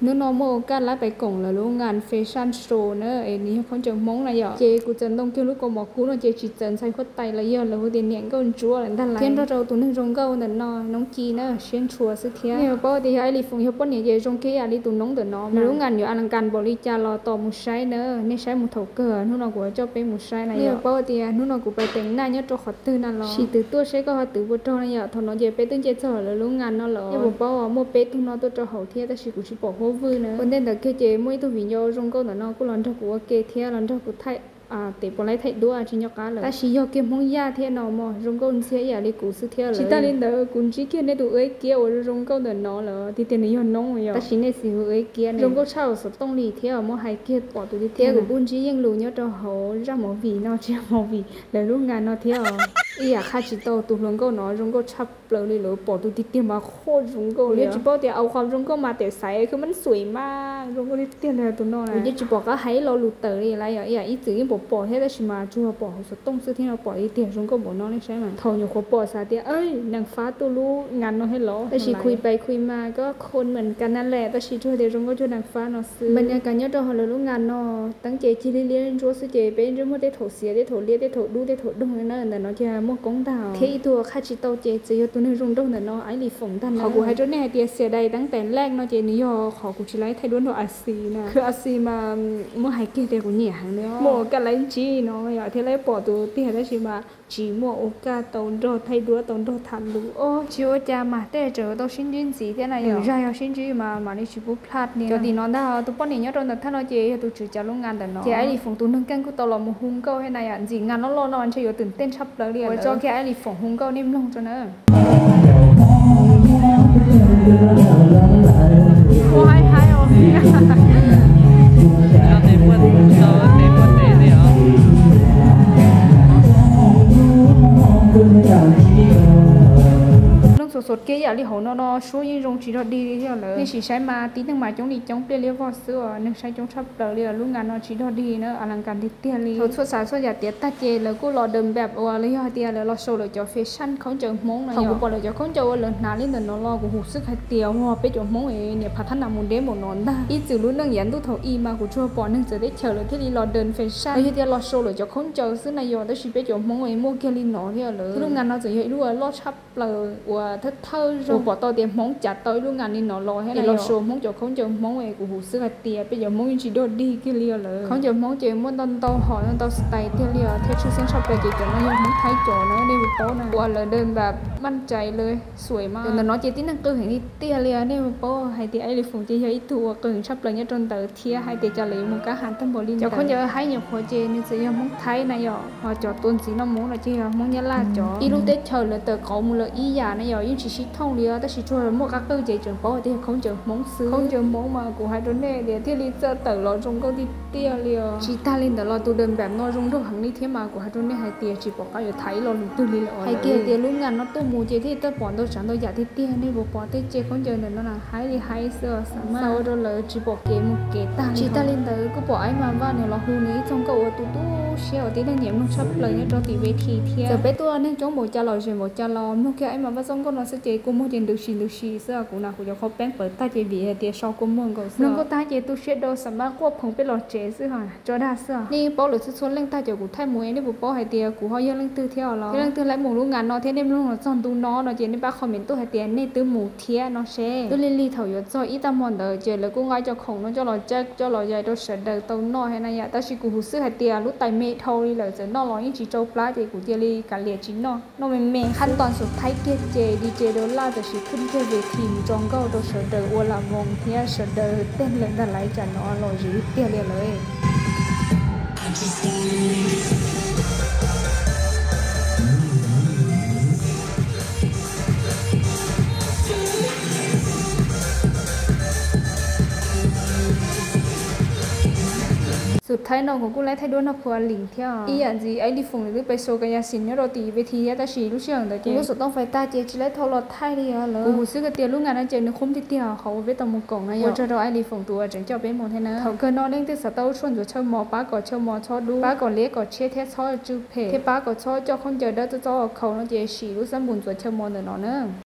Hnub no muaj ua kaj lab pais koom lawv lub ngan fashion show na, es nws yog khaub ncaws Hmoob na yom. Ces kuv txawm ntoo kiag lub kaus mom kub no ces tsis txawv ntxhais huab tais los yog lawv hu tias niam nkauj ntsuab lawm ntag lauj, thiab nrog rau tus neeg zoo nkauj ntawm no noob ci na, siab ntshua xwb thiab. Nej paub tias yog Aib Lis Foom yog poj niam ces zoo kiag ib yam li tus noob ntawm no. Nws lub ngan yuav a la kas npaum li cas los tos mus saib na, nej saib mus thaum kawg. Hnub no kuv yuav coj peb mus saib na yom. Nej paub tias hnub no kuv pais teem naj nyob rau qhov twg na los sim twv tuaj seb koj ho twv puas raug na yom. Thaum no ces peb twb nce txog lawv lub ngan no lawm. Nej puas paub muaj peb tug no tuaj rau hauv thiab tab sis kuv tsis pom huab vwj na. Ua ntej ntawd kiag ces muaj ib tug viv ncaus zoo nkauj ntawm no kuj los nrog kuv ua ke thiab los nrog kuv thaij tes puas laib thaij duab tsis nco qab lawm. Tab sis yog kiag Hmoob Yaj thiab no mog, zoo nkauj ntxhiab ib yam li kuv xwb thiab lawm. Tsis tag li ntawd kuv ntsib kiag nej tus Aib Kiab uas zoo nkauj ntawm no lawm, tiag tiag nws yog noob yom, tab sis nej xis hu Aib Kiab zoo nkauj tshaj xov tooj li thiab muab hais kiag pom tus tiag tiag. Kuv kuj ntsib yeej lus nyob rau hauv zaj movie no, tsis yog movie, lawv lub ngan no thiab os. Ib yam qha tsis tau tus hluas nkauj no zoo nkauj tshaj plaws li lawm, pom tus tiag tiag mas qhuaj zoo nkauj li. Tsis paub tias au qhov zoo nkauj mas tes xaiv khwb mab xuim mas zoo nkauj tiag tiag li tus no. Kuv yeej tsis pom qab hais ib lo lus tawm li lawm yom, ib yam ib txwm yeej pom pom thiab tab sis mas tsuas pom hauv xov tooj xwb thiab no pom tiag tiag zoo nkauj npaum no nej saib mas. Thaum nyuam qhuav pom xav tias neeg fab tuaj lub ngan no thiab los, tab sis khuj pais khuj mas koj khoo mem kas na lawm, tab sis tsuas tias zoo nkauj cuag neeg fab no xwb. Npas nyas kas nyob rau hauv lawv lub ngan no teeb ces cig li liab ntsuab xwb ces peb ntsej muag tej thaum xiav tej thaum liab tej thaum dub tej thaum doog na, ntawm no ces muaj koob ntag. Thiab ib tug qha tsis tau ces txawm yog tus neeg zoo nraug ntawm no Aib Lis Foom ntag. Qhov kuv hais rau nej hais tias xias dais teeb tes lej no ces nws yog qhov kuv tsis laib thaij duab nrog Asi na. Khwb Asi mas muab hais kiag tias kuv nyiam heev li, muaj ua kaj laib ntsib no yom thiab laib pom tus tiag tab sis mas tsis muaj ua kaj tau nrog thaij duab tau nrog tham lus os. Tsis ua cas mas tej tseem tau sib ntsib ntxiv thiab na yom. Zaj yog sib ntsib mas mam li tsis pub plaj li. Cov tim no ntag, tus poj niam nyob rau ntawm thaj no ces yog tus tswv cav lub ngan ntawm no. Ces Aib Lis Foom tus neeg keej kuj tau los mus hu nkauj thiab na yom. Ntxim ngan loj loj no ntshe yuav twm tej tshaj plaws li, ua tso kiag Aib Lis Foom hu nkauj nej mloog tso na. Neeg xuas xuas kiag ib yam li hauv no no suab yeej zoo tsis dog dig li thiab lawm. Nej sim saib mas tib neeg mas coob li coob pliaj liab vog xwb os, neeg saib coob tshaj plaws li os. Lub ngan no tsis dog dig na, a la kas tiag tiag li. Thaum txhua tsav txhua yam tiav tag ces lawv kuj los dawm npam uas los yog hais tias lawv los show lawv cov fashion khaub ncaws Hmoob na. Thaum kuv pom lawv cov khaub ncaws uas lawv hnav li ntawm no los kuv hu xwb hais tias ua peb cov Hmoob es niam phav thab nas mus deb npaum no ntag. Ib txwm lub neej yav ntuj thaum i mas kuv tsuas pom neeg txawv teb chaws lawv thiaj li los dawm fashion los yog tias los show lawv cov khaub ncaws xwb na yom, tab sis peb cov Hmoob es muaj kiag li no thiab lawm. Lub ngan no txawm yog ib lub uas loj tshaj plaws uas thawj thawj zaug pom tau tias Hmoob cav tau ib lub ngan li no los thiab los show Hmoob cov khaub ncaws Hmoob es kuv hu xwb hais tias peb cov Hmoob yeej tsis dog dig kiag li os lawm. Khaub ncaws Hmoob ces muaj ntau ntau hom ntau ntau style tiag li os, thiab tshwj xeeb tshaj plaws ces cov no yog Hmoob Thaib cov na, nej puas paub na, uas lawv dawm npam maj cai lawv xuaim mas. Cov ntawm no ces tib neeg qw heev li tiag li os, nej puas paub hais tias Aib Lis Foom ces yog ib tug uas qw heev tshaj plaws nyob rau ntawd thiab hais tias cas lawv yuav mus kab has tag npaum li ntawd. Cov khaub ncaws haib nyuam qhuav ces nws txawm yog Hmoob Thaib na yom, ho cov tua ntxiv no mus no ces yog Hmoob Nyab Laj cov. Ib lub teb chaws lawv tawm qauv mus lawm ib yam na yom, yeej tsis sib thooj li os, tab sis tsuas muaj qab qwj ces tseem paub tias yog khaub ncaws Hmoob xwb. Khaub ncaws Hmoob mas kuv hais rau nej tias thiaj li txawj tawm los zoo nkauj tiag tiag li os. Tsis tag li ntawd los tus dawm npam no zoo nraug heev li thiab mas kuv hais rau nej hais tias tsis pom qab yuav tham ib lo lus twg li lawm. Hais kiag tias lub ngan no tuaj mus ces thiaj txawj pom ntau tsav ntau yam tiag tiag, nej puas pom tej tsev khaub ncaws ntawm no na, haib li haib xwb os, xav mas ua rau lawv tsis pom kev mus kev tag. Tsis tag li ntawd kuj pom Aib Mas Vaj nws los hu nws ib txoj nkauj uas tu tu siab uas tib neeg nyiam mloog tshaj plaws nyob rau tim ves thi thiab. Txawm peb tuaj neeg coob npaum cas los zem npaum cas los mloog kiag Aib Mas Vaj txoj nkauj no xwb ces kua muag ces ntws si ntws si xwb os. Kuv na kuv cov qhov peeb pawv tag ces vim hais tias so kua muag nkaus xwb. Mloog nkauj tag ces tu siab rau xav mas quaj phoov peb los tsev xwb os. Tso dag xwb os. Nej paub lawm txhua txhua leej tag cov kuv thaij mus, nej puas paub hais tias kuv ho yog leej twg thiab os los yog leej twg laib mus lub ngan no thiab nej mloog los txog ntu no no ces nej pab comment tuaj hais tias nej twb mus thiab no seb. Twb lig lig thaum yuav txog ib tag hmo ntawd ces lawv kuj nqa cov khoom no coj los caij coj los yais rau sawv daws tau noj thiab na yom, tab sis kuv hu xwb hais tias lub tais me dhau li lawm txawm noj los yeej tsis tsau plab ces kuv cia li kav liam tsis noj, noj me me. Khab toos xus thaib kiag ces DJ Dollar txawm sim khwb kiag ves thi mus tso nkauj rau sawv daws ua lam voos thiab sawv daws tej lawm ntag lauj, tsam no los zem tiag li lawm. Xus thaib no kuv kuj laib thaij duab nrog Phua Lis thiab. Ib yam ntxiv Aib Lis Foom nws twb pais so ka ya xim nyob rau tim ves thi thiab tab sis lub sij hawm ntawd ces lub xov tooj fais tag ces tsis laib tau los thaij li os lawm. Kuv hu xwb hais tias lub ngan no ces nws qub tiag tiag qhov uas peb tau mus koom na yom. Ua tsaug rau Aib Lis Foom tus uas tseem coj peb mus thiab na. Thaum kawg no leej twg xav tau tshuaj ntxuav chaw mos pab kom chaw mos txhob dub, pab kom liab kom tshiab thiab txhob tsw phem thiab pab kom txhob coj khaub ncaws dawb txob txob khaus no ces sim lub xab npum ntxuav chaw mos ntawm no na.